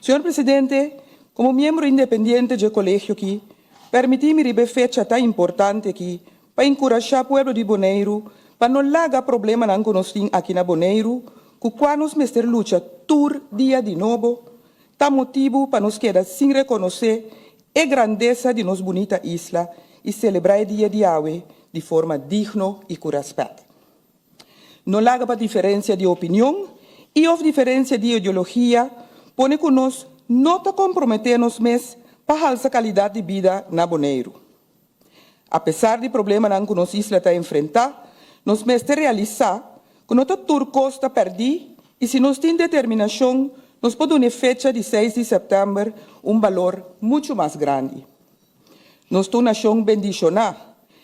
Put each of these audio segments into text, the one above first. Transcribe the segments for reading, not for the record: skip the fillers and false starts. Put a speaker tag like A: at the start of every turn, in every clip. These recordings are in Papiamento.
A: Señor Presidente, komo miembro independiente di e kolegio aki, permití mi riba e fecha tan importante aki pa enkurashá pueblo di Boneiru pa no laga problemanan ku nos tin aki na Boneiru, ku kua nos mester lucha tur dia di nobo, ta motibu pa nos keda sin rekonosé e grandesa di nos bunita isla i selebrá e dia di awe di forma digno i ku rèspèt. No laga pa diferensia di opinion i òf diferensia di ideologia pone ku nos no ta komprometé nos mes pa halsa kalidat di bida na Boneiru. Apesar di problemanan ku nos isla ta enfrentá, nos mester realisá ku no ta tur kos ta pèrdí i si nos tin determinashon nos por duna e fecha di 6 di sèptèmber un balor muchu mas grandi. Nos ta un nashon bendishoná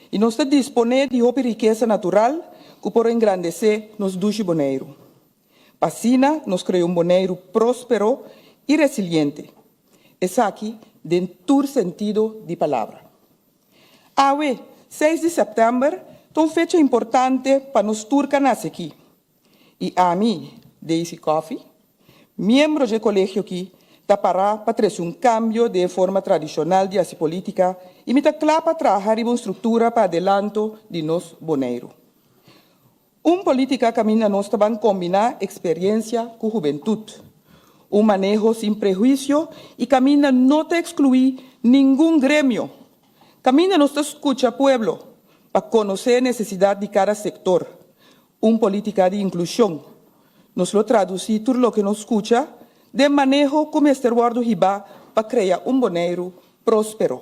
A: i nos ta disponé di hopi rikesa natural ku por engrandesé nos dushi Boneiru. Pa asina nos krea un Boneiru próspero i resiliente. Esaki den tur sentido di palabra. Awe, 6 di sèptèmber, ta un fecha importante pa nos tur ku a nase aki. I ami, Daisy Coffie, miembro di e kolegio aki, ta pará pa trese un kambio di forma tradishonal di hasi polítika i mi ta kla pa traha un struktura pa adelanto di nos Boneiru. Un polítika kaminda nos ta bai kombiná eksperensia ku hubentut. Un maneho sin prehuisio i kaminda no ta ekskluí ningun gremio. Kaminda nos ta skucha pueblo pa konosé nesesidat di kada sektor. Un polítika di inklushon. Nos lo tradusí tur loke nos skucha den maneho ku mester wòrdu hibá pa krea un Boneiru próspero.